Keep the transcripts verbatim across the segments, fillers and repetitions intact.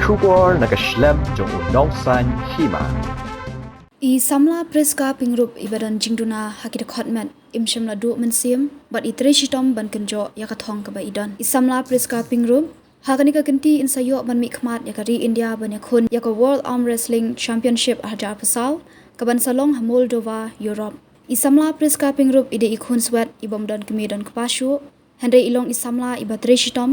Khubor na ka shlem jong u Nongsaiñ Hima. I samla Prisca Pyngrope iba don jingduna ha ki dkhot met im shym la duh mynsiem bad i trei shitom ban kynjoh ïa ka thong kaba i don. I samla Prisca Pyngrope ha kane ka kynti in sa ïoh ban mihkhmat ïa ka ri India ban ïakhun ïa ka World Arm Wrestling Championship ar hajar arphew saw kaban sa long ha Moldova, Europe. I samla Prisca Pyngrope i dei i khun swet i bym don kmie don kpa shuh. Hynrei i long i samla iba trei shitom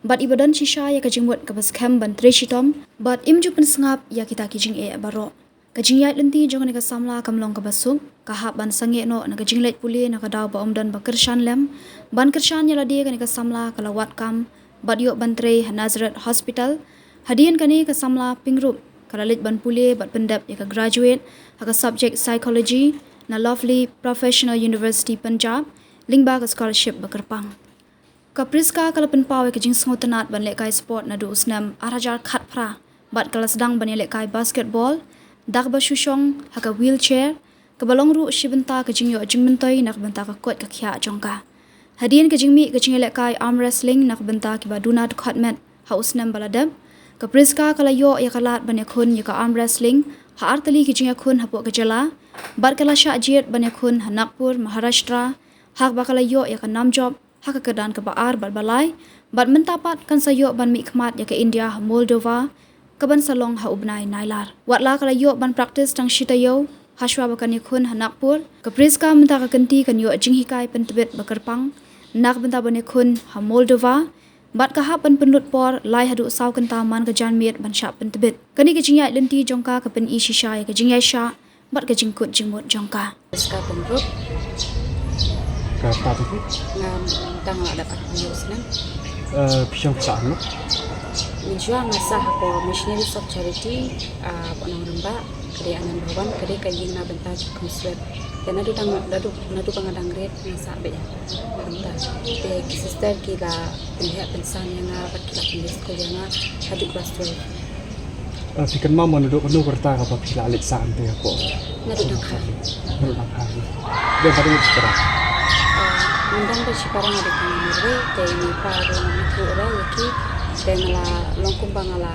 bad iba don shisha ïa ka jingmut kaba skhem ban trei shitom bad im ju pynsngap ïa kita ki jingeh baroh. Ka jingïaid lynti jong kane ka samla kam long kaba suk, ka hap ban sangeh noh na ka jingleit pule na ka daw ba ym don ba kyrshan lem, ban kyrshan ïa lade. Kane ka samla ka la wad kam bad ïoh ban trei ha Nazareth Hospital. Hadien kane ka samla Pyngrope ka la leit ban pule bad pyndep ïa ka graduate ha ka subject psychology na Lovely Professional University Punjab lyngba ka scholarship ba kyrpang. Ka Prisca ka la pynpaw ïa ka jingsngewtynnat ban lehkai sport naduh u snem ar hajar khatphra bad ka la sdang ban ïalehkai basketball da kaba shu shong ha ka wheelchair, kaba long ruh shi bynta ka jingïoh jingmyntoi na ka bynta ka koit ka khiah jong ka. Hadien ka jingmih ka jingïalehkai arm wrestling na ka bynta kiba duna dkhot met ha u snem ba la dep, ka Prisca ka la ïoh ïa ka lad ban ïakhun ïa ka arm wrestling ha artylli ki jingïakhun hapoh ka jylla bad ka la shah jied ban ïakhun ha Nagpur, Maharashtra, ha kaba ka la ïoh ïa ka nam jop ha ka kyrdan kaba ar bad ba lai, bad mynta pat kan sa ïoh ban mihkhmat ïa ka India ha Moldova kaban sa long ha u bnai Nailar. Watla ka la ïoh ban practice tang shi taïew hashwa ba kan ïakhun ha Nagpur, ka Prisca mynta ka kynti kan ïoh jinghikai pyntbit ba kyrpang na ka bynta ban ïakhun ha Moldova bad ka hap ban pynlut por lai haduh saw kynta man ka janmiet ban shah pyntbit. Kane ka jingïaid lynti jong ka ka pyni shisha ïa ka jingïaishah bad ka jingkut jingmut jong ka. Prisca Pyngrope. Ka ta tu. Nga tang la dap aku snem. Eh, phi shong sah no? Mynshuwa nga sah hapoh Missionaries of Charity, ah, hapoh Nongrynbah, ka dei Anand Bhawan, ka dei ka ïing na bynta ki khun swet. Te naduh dang, naduh, naduh ba nga dang rit nga sah beit ha bynta. Te ki sister ki la pynheh pynsan ïa nga bad ki la pynleit skul ïa nga haduh klas twelve. Eh, phi kynmaw mo naduh kano ka rta kaba phi la leit sah hangtei hapoh? Naduh dang kha. Naduh dang kha. Dei ba dei shipara. Ah, mynta ba shipara nga dei ka Marwei, te ïa i pa ruh nga dei u Marwei ïa ki, te nga la long kumba nga la,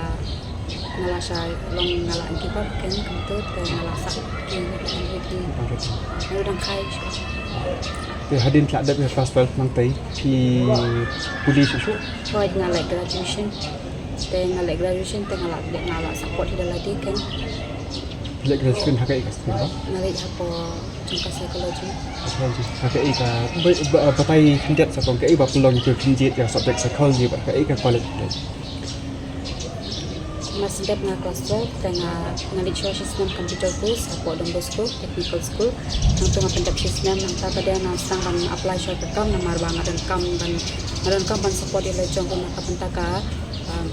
nga la shah long nga la give up kein kumto, te nga la sah ki, ki, ki. Naduh dang kha. Te hadien la dep ïa klas twelve nangtei phi pule shuh shuh? Hooid, nga leh graduation. Te nga leh graduation te nga la, nga la support ïa lade kein. Phi leh graduation ha kaei ka stream ba? Nga leh hapoh jong ka psychology. Psychology. Ha kaei ka, ba, ba, batai khyndiat sa tang kaei ba pynlong ïa phi phin jied ïa ka subject psychology bad ha kaei ka college phi leh? Mar shu dep nga klas twelve te nga, nga leit shuwa shi snem computer course hapoh Don Bosco Technical School. Nangta nga pyndep shi snem, nangta pat de nga sdang ban apply shuwa ka kam namar ba nga donkam ban, nga donkam ban support ïa la jong nga na ka bynta ka, um,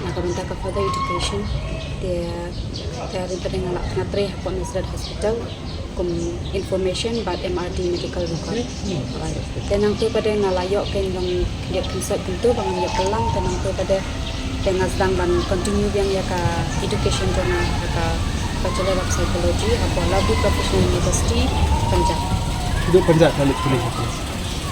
na ka bynta ka further education. Te, te hadien pat de nga la, nga trei hapoh Nazareth Hospital kum information bad M R D medical record. Te nangta pat de nga la ïoh kein long ïoh khyndiat kumto ba ngan ïoh kylleng, te nangta pat de te nga sdang ban continue biang ïa ka education jong nga ha ka Bachelor of Psychology hapoh Lovely Professional University, Punjab. Haduh Punjab ka leit pule.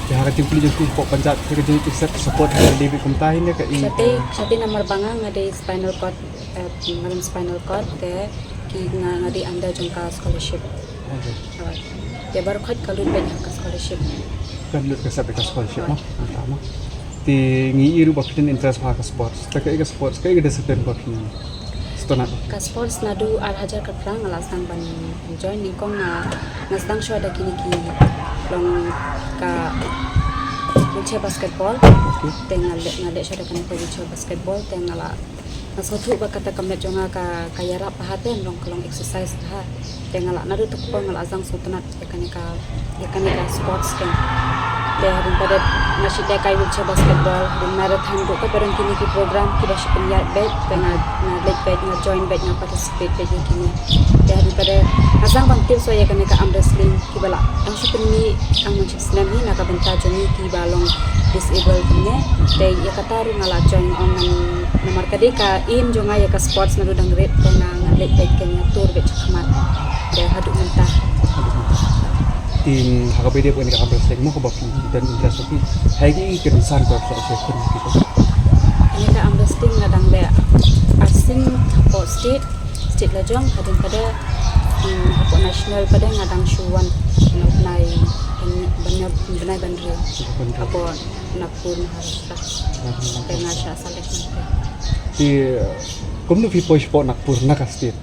Te ha ka jingpule jong phi hapoh Punjab, ka jingpule support ha ka David kumta hi ne ka i? Shatei, shatei namar ba nga nga dei spinal cord, eh, nga don spinal cord te ki nga, nga dei under jong ka scholarship. Okay. Te baroh khoit ka lut beit ha ka scholarship. Ka lut ka sap ka scholarship mo. Te ngi i ruh ba phi don interest ha ka sports. Te kaei ka sports, kaei ka discipline ba phi sngewtynnat? Ka sports naduh ar hajar khatphra nga la sdang ban join, nyngkong nga, nga sdang shuwa da kine ki long ka wheelchair basketball. Okay. Te nga leh, nga leh shuwa da kane ka wheelchair basketball te nga la nga sngewthuh ba kata ka met jong nga ka, ka ïarap bha te, long ka long exercise bha. Te nga la naduh tu ka por nga la sdang sngewtynnat ïa kane ka, ïa kane ka sports kein. Te hadien pat de nga shu lehkai wheelchair basketball, hadien marathon ruh, katba don kine ki program kiba shu pynïaid beit, te nga, nga leit beit, nga join beit, nga participate beit ïa kine. Te hadien pat de nga sdang ban tip shuwa ïa kane ka arm wrestling, kiba la dang shu pynmih tang mynshem snem hi na ka bynta jong ngi kiba long disabled kumne. Te ïa kata ruh nga la join on nang, namar ka dei ka aim jong nga ïa ka sports naduh dang rit, te nga, nga leit beit kein, nga tur beit shakhmat. Te haduh mynta. Te ha kaba ïadei bad kane ka arm wrestling mo kaba phi don interest phi, ha kaei ka rynsan kaba phi la share khun phi ko? Kane ka arm wrestling nga dang leh State, state la jong, hadien pat de, hmm, hapoh national pat de nga dang shu wan, na u bnai, bnai, bnai, bnai ban ri. Ban ri. Hapoh Nagpur, Maharashtra. Maharashtra. Te nga shah select nangta. Te, kumno phi poi shapoh Nagpur na ka state?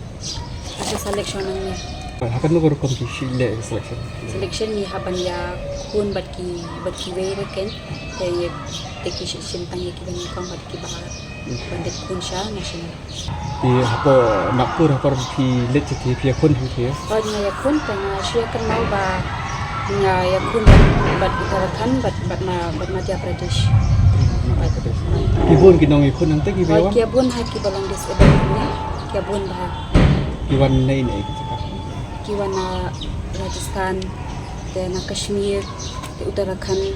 Nga shah select shuwa nangne. Ha kano ka rukom phi shah leh selection? Selection ngi hap ban ïakhun bad ki, bad kiwei ruh kein. Te, te ki shim tang ïa kiba nyngkong bad kiba ar. Ban dep khun sha national. Te hapoh Nagpur, hapoh phi leit, te phi ïakhun hangtei? Hooid, nga ïakhun, te nga shu ïakynmaw ba nga ïakhun bad, bad Uttarakhand, bad, bad ma, bad Madhya Pradesh. Madhya Pradesh. Ki bun ki nongïakhun hangtei kiba wan? Hooid, ki bun ha kiba long disable ne, ki bun bha. Ki wan na ei na ei ki jaka? Ki wan na Rajasthan, te na Kashmir, te Uttarakhand,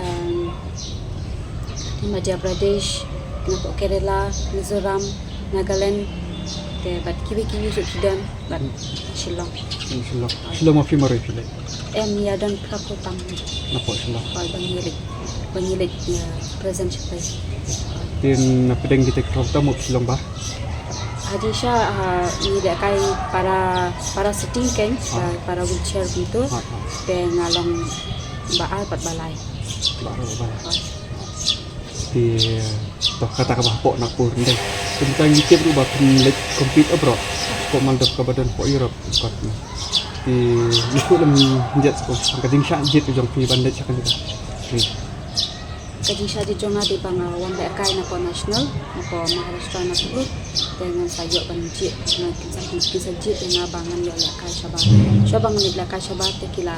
um, Madhya Pradesh, napoh Kerala, Mizoram, Nagaland, te bad kiwei kiwei ruh ki don, bad Shillong. Hmm, Shillong. Shillong ma phi marwei phi leit? Em, ïa don phra phew tam. Napoh Shillong. Hooid, ba ngi leit, ba ngi leit, ïa, present shatai. Te na pdeng kita ki phra phew tam mo Shillong ba? Haji Shah, ah, ngi lehkai para, para sitting kein, ah, para wheelchair kumto. Ah, ah. Te nga long ba ar bad ba lai. Ba ar bad ba lai. Hooid. Te, to, kata kaba hapoh Nagpur, ynda. Te mynta ngi tip ruh ba phin leit compete abroad. Hapoh Maldives kaba don hapoh Europe, kot. Te, ngi shu lem jied sha ka, ka jingshah jied jong phi ban leit sha kane ka. Te. Ka jingshah jied jong nga dei ba nga wan lehkai napoh national, napoh Maharashtra Nagpur. Te ngan sa ïoh ban jied, ngan sa, ngan sa jied ïa nga ba ngan ïoh lehkai shabar. Shuwa ba ngan ïoh lehkai shabar te ki la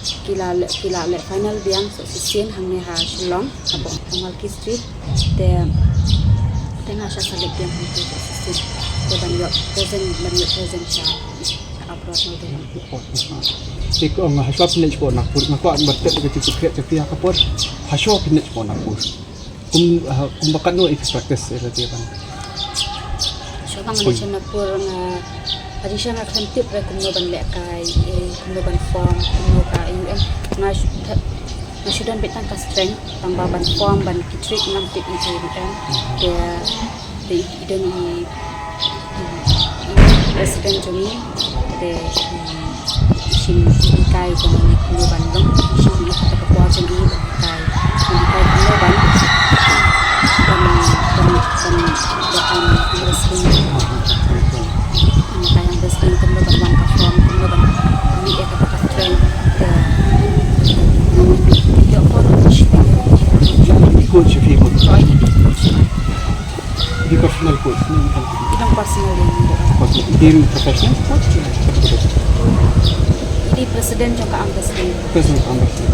Ki la leh, ki la leh final biang sa shisien hangne ha Shillong, hapoh Malki Street. Te, te nga shah select biang hangtei sa shisien. Te ban ïoh present, ban ïoh present sha, sha abroad Maldives. Te ko nga hashwa pynleit shapoh Nagpur, nga kwah ban tip ka jingpynkhreh jong phi ha ka por. Hashwa pynleit shapoh Nagpur. Kum, ah, kumba katno i practice ïa lade ban? Shuwa ba ngan leit sha Nagpur nga, hadien sha nga khlem tip re kumno ban lehkai, eh, kumno ban form, kumno ka, eh, em, nga shu, nga shu don beit tang ka strength, tang ba ban form, ban ki trick ngam tip ei ei ruh em. Te, te i don i President jong ngi, te, mm, i shim hikai jong ngi kumno ban long, i shim ïa kata ka por jong ngi ban hikai, ban hikai kumno ban, ban, ban, ban, ban, um, wrestling. Ban hikai wrestling kumno ban wan ka form, kumno ban mih ïa kata ka strength, te, ïa ka por jong ngi. Coach, if you could. Di personal coach ni, bukan? Di dang personal ïa ngi. Personal. Di professional coach? Di president jong ka arm wrestling. President arm wrestling.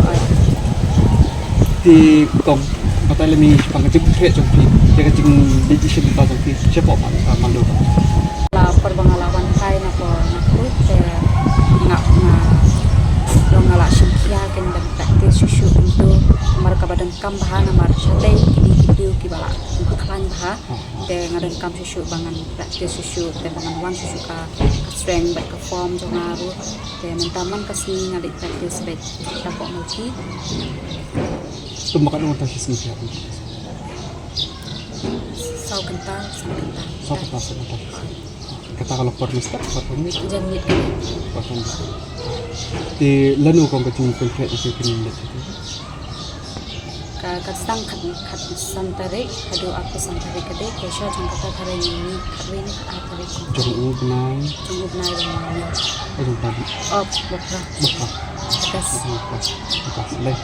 Di kong batai lem ïa ka jingpynkhreh jong phi, ïa ka jing decision ba jong phi, shapoh pat ka Maldives. La por ba nga la wan kai na por na coach, eh, nga, nga, long nga la shim khia kein ban practice shuh shuh kumto, namar kaba donkam bha namar shatei kine ki briew kiba la, kiba khlaiñ bha. Te nga donkam shuh shuh ba ngan practice shuh shuh, te ba ngan wan shuh shuh ka, ka strength bad ka form jong nga ruh. Te mynta man ka sngi nga dei practice bad shapoh Malki. Kumba katno mynta shi sngi phi hap? Saw kynta, saw kynta. Saw kynta, saw kynta. Kata ka long por mynstep, por mynmiet? Janmiet. Por mynmiet. Te lano kong ka jingpynkhreh jong phi phin leit? Ka, ka sdang khat, khat san tarik, haduh arphew san tarik ka dei, te shuwa jong kata ka dei ngi khatvei ne khatar tarik. Jong u bnai? Jong u bnai ba ngi. Oh, jong u bnai. Oh, ba phra. Ba phra. August. August. August. Lei.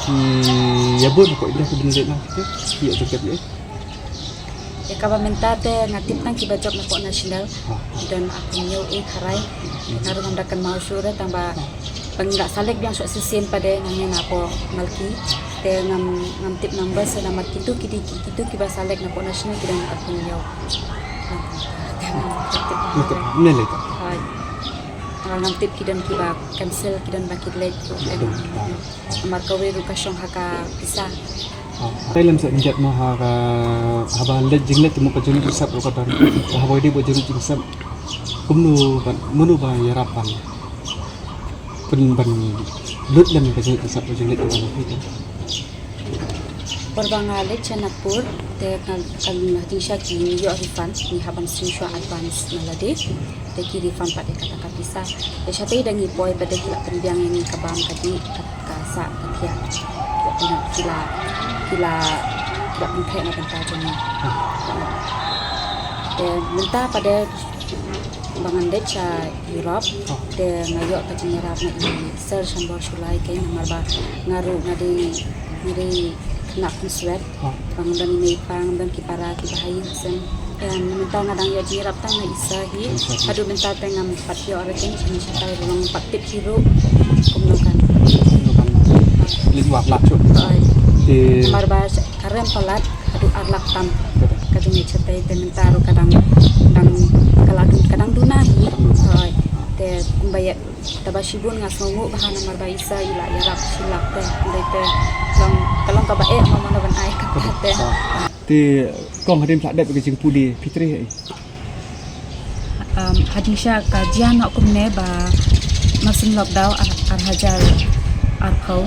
Ki ïa bun ko India ki bin leit na ki. Ki ïa jong ka dei. Ïa kaba mynta te nga tip tang kiba jop napoh national. Ki don arphew hynñiew, eh, kharai. Nga ruh ngam da kynmaw shuh re tang ba ngi la select biang shuh shisien pat de nangne napoh Malki. Te ngam, ngam tip number sa namar kito ki dei, kito kiba select napoh national ki don arphew hynñiew. Te ngam tip. Ngam tip. Mynne lei ta. Hooid. Ngam tip ki don kiba cancel, ki don ba ki leit. Namar kawei ruh ka shong ha ka pisa. Te lem sa ïa jot ma ha ka, haba leit jingleit te mo ka jingïasep ruh ka don. Haba dei ba jingïasep, kumno ban, mano ba ïarap ban, ban, ban lut lem ka jingïasep ka jingleit ka don. Por ba nga leit sha Nagpur, Te ka, ka, ha jingshisha ki ïoh refund, ngi hap ban siew shuwa advance na lade. Te ki refund pat ïa kata ka pisa. Te shatei da ngi poi pat da ki la pynbiang ïa ngi ka bam ka dih, ka, ka sah ka thiah. Ki la, ki la, ki la pyntheh na bynta jong ngi. Te mynta pat ba ngan leit sha Europe, te nga ïoh ka jingïarap na i Sir Shambor Shullai kein, namar ba nga ruh nga dei, nga dei khynnah pynswet. Ba nga don i mei i pa, nga don ki para kiba ha ïing ha sem. Em, mynta nga dang ïoh jingïarap tang na i Sir hi. Haduh mynta te ngam pat ïoh re kein, jingïarap tang ruh ngam pat tip hi ruh kumno kan. Leit wad lad shuh. Hooid. Te namar ba ka rem palat haduh ar lak tam. Ka jingïeit shatei te mynta ruh ka dang, dang ka la dun, ka dang duna hi. Hooid. Te kumba ïa, te ba shibun nga sngewnguh bha namar ba i Sir i la ïarap shi lak te. Hynrei te long, ka long kaba eh ma mano ban ai kata te. Te kong, hadien phi la dep ka jingpule, phi trei hi? Um, ha jingshisha ka jia noh kumne ba mar syn lockdown ar, ar hajar arphew.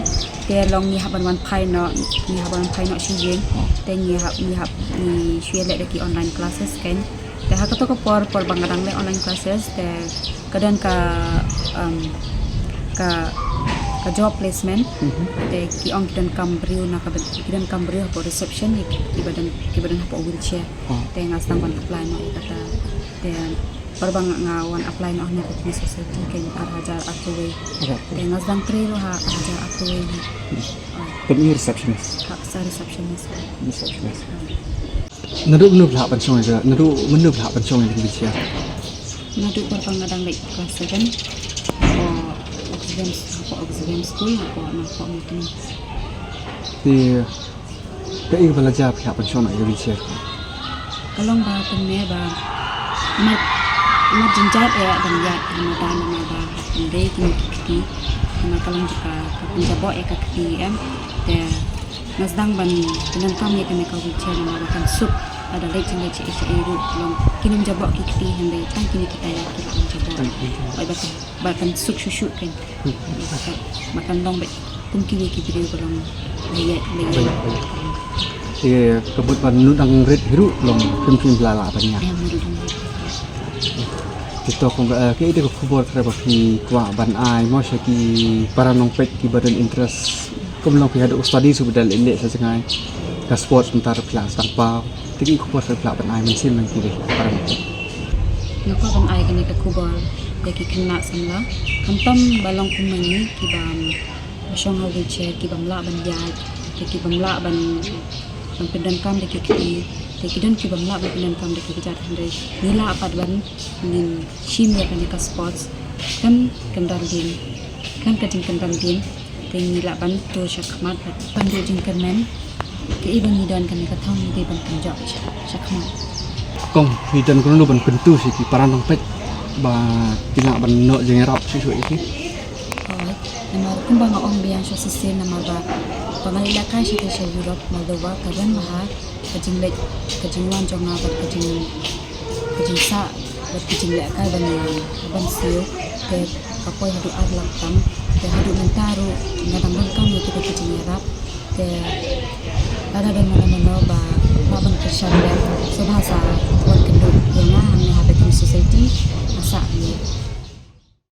Te long ngi hap ban wan phai noh, ngi hap ban wan phai noh sha ïing. Te ngi hap, ngi hap, ngi shu ïaleh da ki online classes kein. Te ha kato ka por, por ba nga dang leh online classes, te ka don ka, um, ka, ka job placement. Te ki ong ki donkam briew na ka, ki donkam briew hapoh reception, ïa ki, kiba don, kiba don hapoh wheelchair. Te nga sdang ban apply noh ïa kata. Te por ba nga, nga wan apply noh ha Nepenthe Society kein ar hajar arphew wei. Te nga sdang trei ruh ha ar hajar arphew wei hi. Te mih receptionist. Ha, sa receptionist. Receptionist. Naduh mynno phi la hap ban shong ïa ka, naduh mynno phi la hap ban shong ïa ka wheelchair? Naduh por ba nga dang leit class seven. Hapoh Oxfam, hapoh Oxfam School, hapoh, hapoh Mawtnum. Te kaei kaba la jia phi hap ban shong noh ïa ka wheelchair? Ka long ba kumne ba, ma, ma jynjar eh ban ïaid ha madan namar ba ym dei kine ki kti. Namar ka long jaka ka pynjaboh ïa ka kti em. Te nga sdang ban pyndonkam ïa kane ka wheelchair namar ba kan suk lada leit jingïaid shaei shaei ruh, long kin ym jaboh ki kti, hynrei tang kine ki tyre ki lah ban jaboh. Ba kan, ba kan suk shuh shuh kein. Ba kan, ba kan long beit kum kiwei ki briew ba long leh ïaid, leh ïaid. Te ka mut ba naduh dang rit hi ruh long phim phim la lah ban ïaid. Te to kong, eh, kaei te ka khubor kaba phi kwah ban ai mo sha ki para nongpeit kiba don interest. Kum long phi haduh study shu ba dang leh leh sha jngai. Ka sports mynta ruh phi la sdang paw. Te ki khubor phi lah ban ai mynsiem na kiwei para nongpeit? Nga kwah ban ai kane ka khubor ïa ki khynnah samla, khamtam ba long kum ma ngi kiba, ba shong ha wheelchair, ki bym lah ban ïaid, te ki bym lah ban, ban pyndonkam da ki kti, te ki don ki bym lah ban pyndonkam da ki kjat, hynrei ngi lah pat ban ngin shim ïa kane ka sports. Kan kynran dien, kan ka jingkynran dien. Te ngi lah ban tur sha khmat bad ban duh jingkyrmen. Kaei ba ngi don kane ka thong ngi dei ban pynjop sha, sha khmat. Kong, ngi don kumno ban kyntu sha ki para nongpeit ba kin lah ban noh jingïarap shuh shuh ïa ki? Hooid, namar kumba nga ong biang shuh shisien namar ba, ba nga leit lehkai shatei sha Europe, Moldova, ka don bha ka jingleit, ka jingwan jong nga bad ka jing, ka jingsah bad ka jinglehkai ba nga ban siew, te ka poi haduh ar lak tam, te haduh mynta ruh nga dang donkam ïa kita ki jingïarap. Te lada don mano mano ba lah ban kyrshan lem, sngewbha sa wan kynduh ïa nga hangne ha Baptist Society, nga sah hangne.